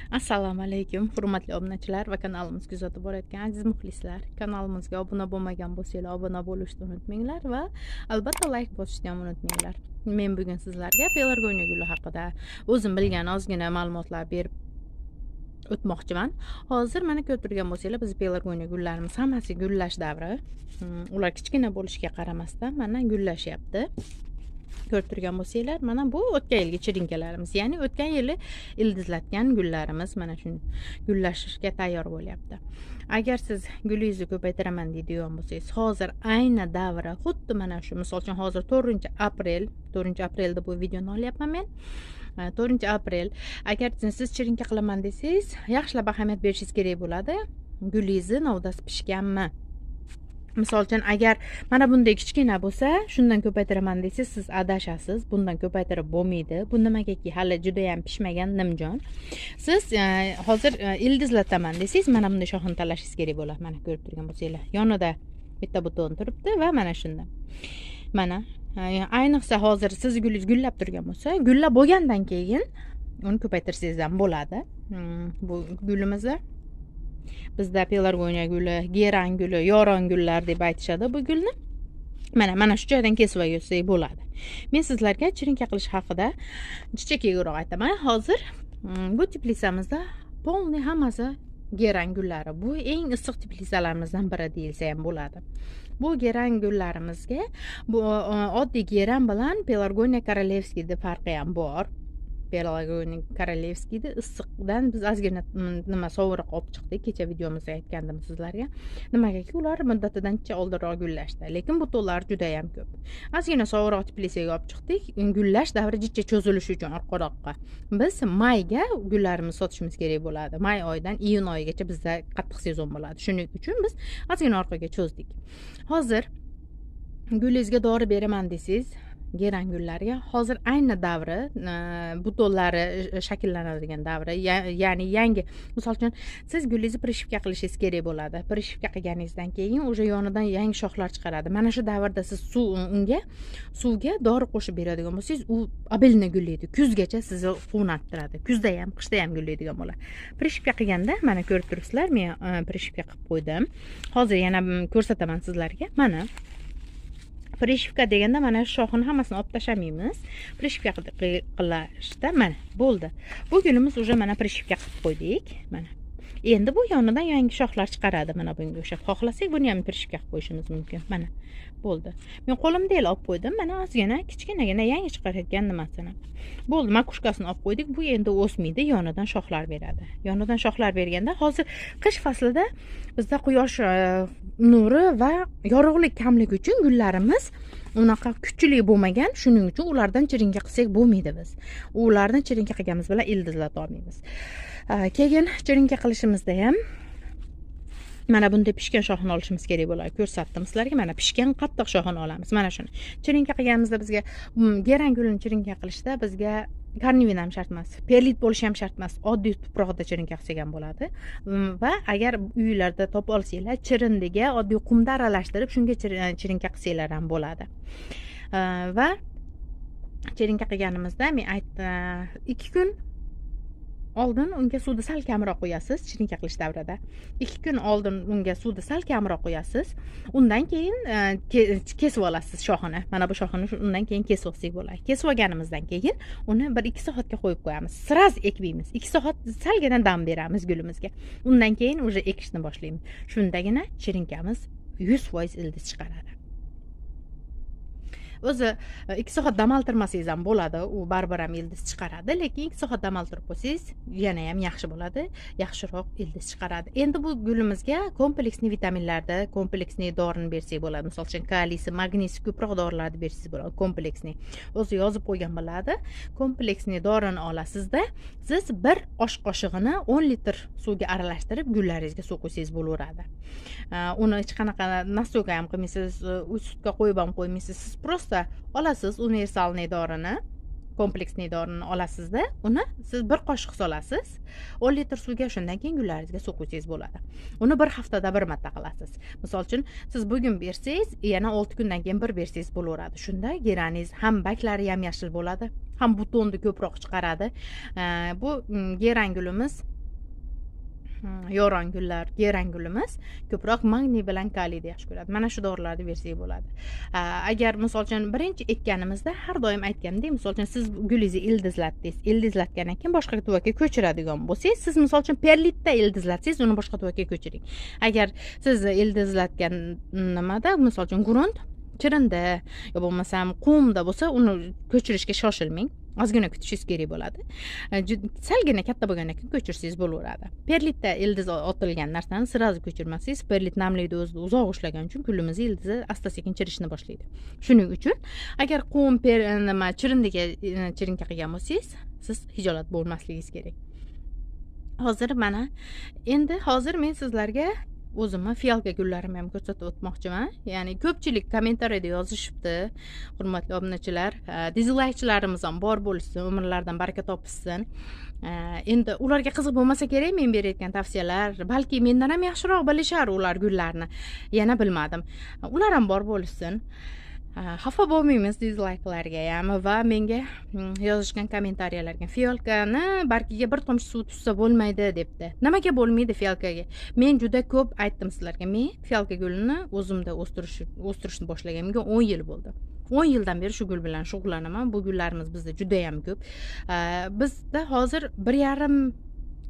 Assalomu alaykum, hurmatli obunachilar va kanalimizni kuzatib borayotgan aziz muxlislar. Kanalimizga obuna bo'lmagan bo'lsanglar, obuna bo'lishni unutmanglar va albatta like bosishni ham unutmanglar. Men bugun sizlarga pelargoniya guli haqida o'zim bilgan ozgina ma'lumotlar berib o'tmoqchiman. Hozir mana ko'rib turgan bo'lsanglar, biz pelargoniya gullarimiz hammasi gullash davri. Ular kichkina bo'lishiga qaramasdan mana gullashyapti. Ko'rib turgan bo'lsanglar, mana bu o'tgan yilgi chirinkalarimiz, ya'ni o'tgan yili ildizlatgan gullarimiz mana shu gullashishga tayyor bo'lyapti. Agar siz gulingizni ko'paytiraman deydigan bo'lsangiz, hozir ayni davri xuddi mana shu, misol uchun hozir 4 aprel, 4 aprelda bu videoni olyapman men. 4 aprel. Agar siz chirinka qilaman desangiz, yaxshilab ahamiyat berishingiz kerak bo'ladi. Gulingizni novdasi pishganmi? Misol uchun, agar mana bunday kichkina bo'lsa, shundan ko'paytiraman desangiz, siz adashasiz, bundan ko'paytirib bo'lmaydi. Bu nimagaki, hali judayam pishmagan, nimjon. Siz hozir ildizlataman desangiz, mana bunday shoxini tanlashingiz kerak bo'ladi. Mana ko'rib turgan bo'lsanglar, yonida bitta бутон turibdi va mana shunda, mana ayniqsa hozir sizni gulingiz gullab turgan bo'lsa, gullab bo'lgandan keyin uni ko'paytirsangiz ham bo'ladi. Bu gulimizni bizda pelargoniya guli, geran guli, yoron gullar deb aytishadi bu gulni. Mana shu joydan kesib olsak bo'ladi. Men sizlarga chirinka qilish haqida jicha kengroq aytaman. Hozir bu teplitsamizda полный hammasi geran gullari. Bu eng issiq teplitsalarimizdan biri deyilsa ham bo'ladi. Bu geran gullarimizga, bu oddiy geran bilan pelargoniya королевский ni farqi ham bor. Pelargoniya королевский ni issiqdan biz ozgina nima, sovuqroq olib chiqdik. Kecha videomizda aytgandim sizlarga, nimagaki ular muddatidan oldinroq gullashdi, lekin бутон lari judayam ko'p. Ozgina sovuqroq teplitsaga olib chiqdik, gullash davri jicha cho'zilishi uchun orqaroqqa. Biz mayga gullarimizni sotishimiz kerak bo'ladi. May oyidan iyun oyigacha bizda qattiq sezon bo'ladi, shuning uchun biz ozgina orqaga cho'zdik. Hozir gulingizga dori beraman desangiz, geran gullariga hozir ayni davri, бутон lari shakllanadigan davri, ya'ni yangi, misol uchun, siz gulingizni прививка qilishingiz kerak bo'ladi. Прививка qilganingizdan keyin уже yonidan yangi shoxlar chiqaradi. Mana shu davrda siz suv unga, suvga dori qo'shib beradigan bo'lsangiz, u обильно gullaydi, kuzgacha sizni quvnattiradi. Kuzda ham, qishda ham gullaydigan bo'ladi. Прививка qilganda, mana ko'rib turibsizlar, men прививка qilib qo'ydim. Hozir yana ko'rsataman sizlarga. Mana прививка deganda mana shu shoxini hammasini olib tashlamaymiz прививка qilishda. Mana bo'ldi, bu gulimiz уже mana прививка qilib qo'ydik. Mana endi bu yonidan yangi shoxlar chiqaradi. Mana bunga o'xshab, xohlasak, buni ham прививка qilib qo'yishimiz mumkin. Mana bo'ldi, men qo'limda olib qo'ydim. Mana ozgina kichkinagina yangi chiqarayotgan nimasini, bo'ldi, макушка sini olib qo'ydik. Bu endi o'smaydi, yonidan shoxlar beradi. Yonidan shoxlar berganda, hozir qish faslida bizda quyosh nuri va yorug'lik kamligi uchun gullarimiz unaqa kuchli bo'lmagan. Shuning uchun ulardan chirinka qilsak bo'lmaydi. Biz ularni chirinka qilganimiz bilan ildizlata olmaymiz. Keyin chirinka qilishimizda ham mana bunday pishgan shoxini olishimiz kerak bo'ladi. Ko'rsatdim sizlarga, mana pishgan qattiq shoxini olamiz. Mana shuni chirinka qilganimizda bizga geran gulini chirinka qilishda bizga корневин ham shart emas, perlit bo'lishi ham shart emas, oddiy tuproqda chirinka qilsak ham bo'ladi. Va agar uylarda topib olsanglar, chirindiga oddiy qumda aralashtirib, shunga chirinka qilsanglar ham bo'ladi. Va chirinka qilganimizda, men aytdim, 2 kun oldin unga suvni sal kamroq quyasiz. Chirinka qilish davrida 2 kun oldin unga suvni sal kamroq quyasiz. Undan keyin kesib olasiz shoxini. Mana bu shoxini undan keyin kesib olsak bo'ladi. Kesib olganimizdan keyin uni 1-2 soatga qo'yib qo'yamiz, сразу ekmaymiz. 2 soat salgina dam beramiz gulimizga, undan keyin уже ekishni boshlaymiz. Shundagina chirinkamiz 100% ildiz chiqaradi. O'zi 2 soat dam oltirmasangiz ham bo'ladi, u baribir ham ildiz chiqaradi, lekin 2 soat dam oltirib qo'ysangiz, yana ham yaxshi bo'ladi, yaxshiroq ildiz chiqaradi. Endi bu gulimizga комплексный vitaminlarni, комплексный dorini bersak bo'ladi. Misol uchun, kaliysi, magniysi ko'proq dorilarni bersangiz bo'ladi. Комплексный o'zi yozib qo'ygan bo'ladi. Комплексный dorini olasizda, siz bir osh qoshig'ini 10 litr suvga aralashtirib, gullaringizga suv quysangiz bo'laveradi. Uni hech qanaqa настойка ham qilmaysiz, 3 sutka qo'yib ham qo'ymaysiz. Siz просто olasiz универсальный dorini, комплексный dorini olasizda, uni siz bir qoshiq solasiz 10 litr suvga, shundan keyin gullaringizga suv quysangiz bo'ladi. Uni bir haftada bir marta qilasiz. Misol uchun, siz bugun bersangiz, yana 6 kundan keyin bir bersangiz bo'laveradi. Shunda geraningiz ham barglari ham yashil bo'ladi, ham бутон ni ko'proq chiqaradi. Bu geran gulimiz. Yoron gullar, geran gulimiz ko'proq magniy bilan kaliyni yaxshi ko'radi. Mana shu dorilarni bersak bo'ladi. Agar misol uchun birinchi ekkanimizda har doim aytganimdek, misol uchun siz gulingizni ildizlatdingiz, ildizlatgandan keyin boshqa tuvakka ko'chiradigan bo'lsangiz, siz misol uchun perlitda ildizlatsangiz, uni boshqa tuvakka ko'chiring. Agar siz ildizlatgan nimada, misol uchun grunt chirinda yo bo'lmasam qumda bo'lsa, uni ko'chirishga shoshilmang. Ozgina kutishingiz kerak bo'ladi. Salgina katta bo'lgandan keyin ko'chirsangiz bo'laveradi. Perlitda ildiz otilgan narsani sразу ko'chirmasangiz, perlit namlikni o'zida uzoq ushlagani uchun gulimiz ildizi asta-sekin chirishni boshlaydi. Shuning uchun agar qum nima chirindiga chirinka qilgan bo'lsangiz, siz hijolat bo'lmasligingiz kerak. Hozir mana endi hozir men sizlarga o'zimni fialka gullarimni ham ko'rsatib o'tmoqchiman. Ya'ni ko'pchilik kommentariyada yozishibdi, hurmatli obunachilar, dizlaykchilarimiz ham bor bo'lsin, umrlaridan baraka topishsin. Endi ularga qiziq bo'lmasa kerak men berayotgan tavsiyalar, balki mendan ham yaxshiroq bilishar ular gullarni. Yana bilmadim. Ular ham bor bo'lsin. Xafa bo'lmaymiz dizlayklarga ham va menga yozishgan kommentariyalarga. Fialkani bargiga bir tomchi suv tushsa bo'lmaydi debdi. Nimaga bo'lmaydi fialkaga? Men juda ko'p aytdim sizlarga. Men fialka gulini o'zimda o'stirishni boshlaganimga 10 yil bo'ldi. 10 yildan beri shu gul bilan shug'ullanaman. Bu gullarimiz bizda juda ham ko'p. Bizda hozir 1,5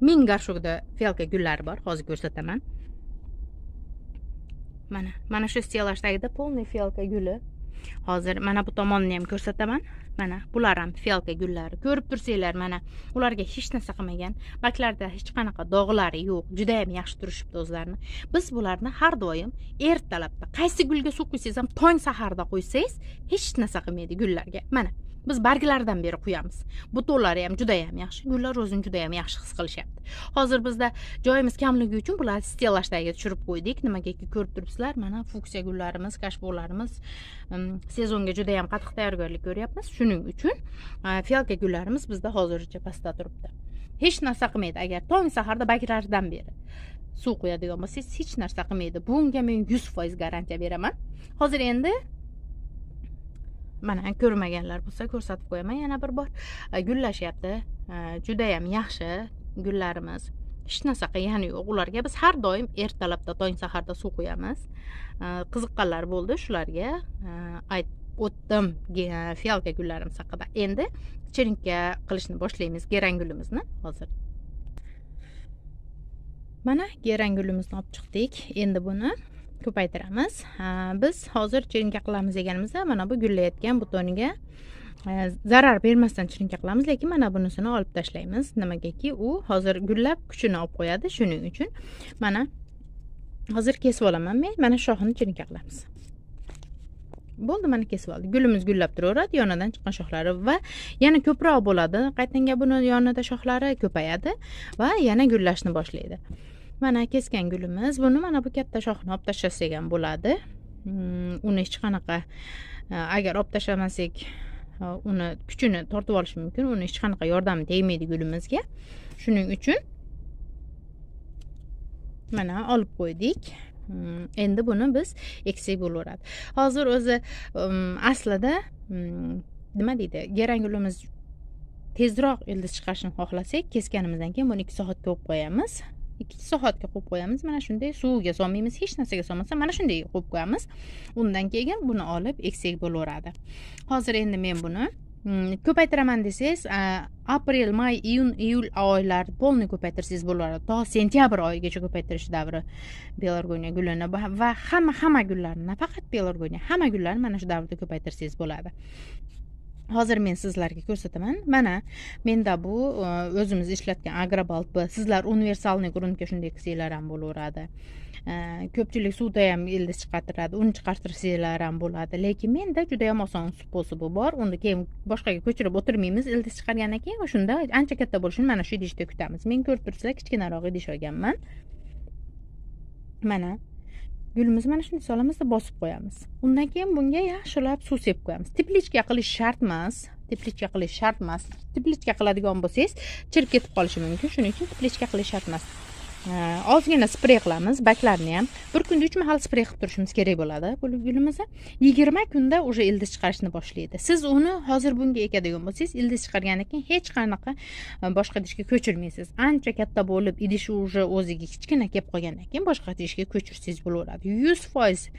ming garshokda fialka gullari bor. Hozir ko'rsataman. Mana shu stelaj tagida polniy fialka guli. Hozir mana bu tomonni ham ko'rsataman. Mana bular ham fialka gullari. Ko'rib tursanglar, mana ularga hech narsa qilmagan. Barglarda hech qanaqa dog'lari yo'q. Juda ham yaxshi turishibdi o'zlarini. Biz bularni har doim ertalabda qaysi gulga suv quysangiz ham tong saharda quysangiz hech narsa qilmaydi gullarga. Mana biz barglaridan beri quyamiz. Butonlari ham juda ham yaxshi. Gullar o'zini juda ham yaxshi his qilishyapti. Hozir bizda joyimiz kamligi uchun bularni stelaj tagiga tushirib qo'ydik. Nimagaki ko'rib turibsizlar, mana fuksiya gullarimiz, kashbollarimiz sezonga juda ham qattiq tayyorgarlik ko'ryapmiz. Shuning uchun fialka gullarimiz bizda hozircha pastda turibdi. Hech narsa qilmaydi. Agar tong saharda barglaridan beri suv qo'yadigan bo'lsangiz, hech narsa qilmaydi. Bunga men 100% garantiya beraman. Hozir endi mana ko'rmaganlar bo'lsa ko'rsatib qo'yaman yana bir bor. Gullashyapti. Juda ham yaxshi gullarimiz. Hech narsa qilgani yo'q ularga. Biz har doim ertalabda tong saharda suv qo'yamiz. Qiziqqanlar bo'ldi, shularga aytib o'tdim fialka gullarimiz haqida. Endi chirinka qilishni boshlaymiz geran gulimizni hozir. Mana geran gulimizni olib chiqdik. Endi buni ko'paytiramiz. Biz hozir chirinka qilamiz deganimizda mana bu gullayotgan butoniga zarar bermasdan chirinka qilamiz, lekin mana bunisini olib tashlaymiz. Nimagaki u hozir gullab kuchini olib qo'yadi. Shuning uchun mana hozir kesib olaman men. Mana shoxini chirinka qilamiz. Bo'ldi, mana kesib oldik. Gulimiz gullab turaveradi, yonidan chiqqan shoxlari va yana ko'proq bo'ladi. Qaytanga buni yonida shoxlari ko'payadi va yana gullashni boshlaydi. Mana kesgan gulimiz, buni mana bu katta shoxini olib tashlasak ham bo'ladi. Uni hech qanaqa agar olib tashlamasak, uni kuchini tortib olish mumkin. Uni hech qanaqa yordami tegmaydi gulimizga. Shuning uchun mana olib qo'ydik. Endi buni biz eksak bo'laveradi. Hozir o'zi aslida nima deydi, geran gulimiz tezroq ildiz chiqarishini xohlasak, kesganimizdan keyin buni 2 soatga qo'yib qo'yamiz. 2 soatga qo'yib qo'yamiz. Mana shunday suvga solmaymiz, hech narsaga solmasdan mana shunday qo'yib qo'yamiz. Undan keyin buni olib eksak bo'laveradi. Hozir endi men buni ko'paytiraman desangiz, aprel, may, iyun, iyul oylari polni ko'paytirsangiz bo'laveradi. To sentyabr oyigacha ko'paytirish davri pelargoniya gulini va hamma gullarni, nafaqat pelargoniya, hamma gullarni mana shu davrda ko'paytirsangiz bo'ladi. Hozir men sizlarga ko'rsataman. Mana menda bu o'zimiz ishlatgan Agrobalt B. Sizlar universalniy gruntga shunday qilsanglar ham bo'laveradi. Ko'pchilik suvda ham ildiz chiqartiradi, uni chiqartirsanglar ham bo'ladi. Lekin menda juda ham oson sposobi bor. Uni keyin boshqaga ko'chirib o'tirmaymiz. Ildiz chiqargandan keyin shunda ancha katta bo'lishini mana shu idishda kutamiz. Men ko'rib turibsizlar, kichkinaroq idish olganman. Mana gulimizni mana shunday solamizda bosib qo'yamiz. Undan keyin bunga yaxshilab suv sepib qo'yamiz. Teplichka qilish shart emas. Teplichka qilish shart emas. Teplichka qiladigan bo'lsangiz, chirib ketib qolishi mumkin. Shuning uchun teplichka qilish shart emas. Ozgina sprey qilamiz baklarni ham. Bir kunda 3 mahal sprey qilib turishimiz kerak bo'ladi bu gulimizni. 20 kunda уже ildiz chiqarishni boshlaydi. Siz uni hozir bunga ekadigan bo'lsangiz, ildiz chiqargandan keyin hech qanaqa boshqa idishga ko'chirmaysiz. Ancha katta bo'lib, idishi уже o'ziga kichkina kelib qolgandan keyin boshqa idishga ko'chirsangiz bo'laveradi. 100%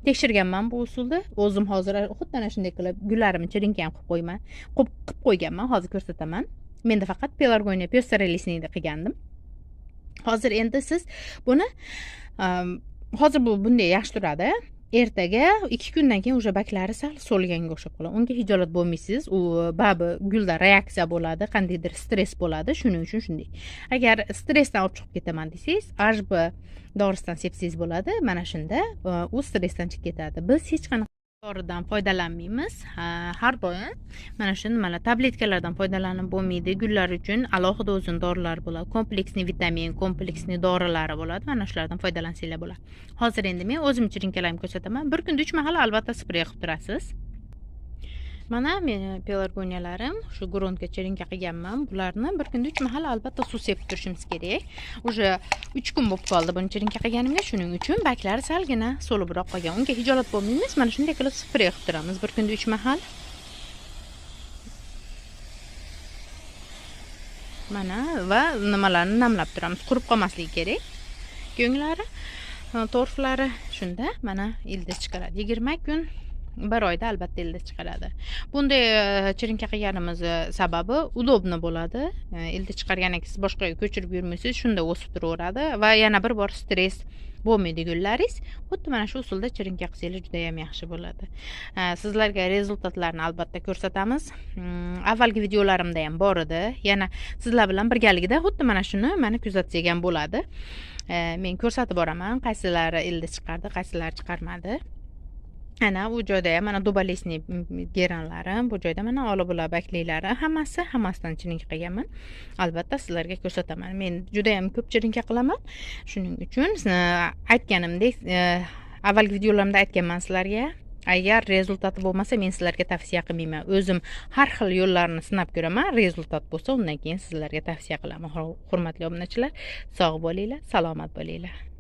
tekshirganman bu usulda. O'zim hozir xuddi ana shunday qilib gullarimni chirinka ham qilib qo'yman. Qilib qo'yganman, hozir ko'rsataman. Menda faqat pelargoniya pyostrolistniyni qilgandim. Hozir endi siz buni hozir bu bunday yaxshi turadi. Ertaga 2 kundan keyin o'sha baklari sal so'lganga o'xshab qoladi. Unga hijolat bo'lmaysiz. U babi gulda reaksiya bo'ladi, qandaydir stress bo'ladi. Shuning uchun shunday. Agar stressdan olib chiqib ketaman desangiz, HB dorisidan sepsangiz bo'ladi. Mana shunda u stressdan chiqib ketadi. Biz hech qanaqa doridan foydalanmaymiz. Har doim mana shu nimalar tabletkalardan foydalanib bo'lmaydi. Gullar uchun alohida o'zini dorilari bo'ladi. Kompleksli vitamin, kompleksli dorilari bo'ladi. Mana shulardan foydalansanglar bo'ladi. Hozir endi men o'zim chirinkalarimni ko'rsataman. Bir kunda 3 mahal albatta sprey qilib turasiz. Mana meni pelargoniyalarim, shu gruntga chirinka qilganman. Bularni bir kunda 3 mahal albatta suv sepib turishimiz kerak. Уже 3 kun bo'lib qoldi buni chirinka qilganimga, shuning uchun baklari salgina so'libroq qolgan. Unga hijolat bo'lmaymiz. Mana shunday qilib sprey qilib turamiz bir kunda 3 mahal. Mana va nimalarni namlab turamiz, qurib qolmasligi kerak. Go'nglari, torflari shunda mana ildiz chiqaradi. 20 kun bir oyda albatta ildiz chiqaradi. Bunday chirinka qilganimiz sababi udobno bo'ladi. Ildiz chiqargandan keyin siz boshqa joyga ko'chirib yurmaysiz, shunda o'sib turaveradi va yana bir bor stress bo'lmaydi gullaringiz. Xuddi mana shu usulda chirinka qilsangiz juda ham yaxshi bo'ladi. Sizlarga rezultatlarni albatta ko'rsatamiz. Avvalgi videolarimda ham bor edi. Yana sizlar bilan birgalikda xuddi mana shuni mana kuzatsak ham bo'ladi. Men ko'rsatib boraman, qaysilari ildiz chiqardi, qaysilari chiqarmadi. Ana u joyda ham mana dubalesniy geranlarim, bu joyda mana olibula bakliklari, hammasidan chirinka qilganman. Albatta sizlarga ko'rsataman. Men juda ham ko'p chirinka qilaman. Shuning uchun aytganimdek, avvalgi videolarimda aytganman sizlarga, agar rezultati bo'lmasa men sizlarga tavsiya qilmayman. O'zim har xil yo'llarni sinab ko'raman, rezultat bo'lsa undan keyin sizlarga tavsiya qilaman. Hurmatli obunachilar, sog' bo'linglar, salomat bo'linglar.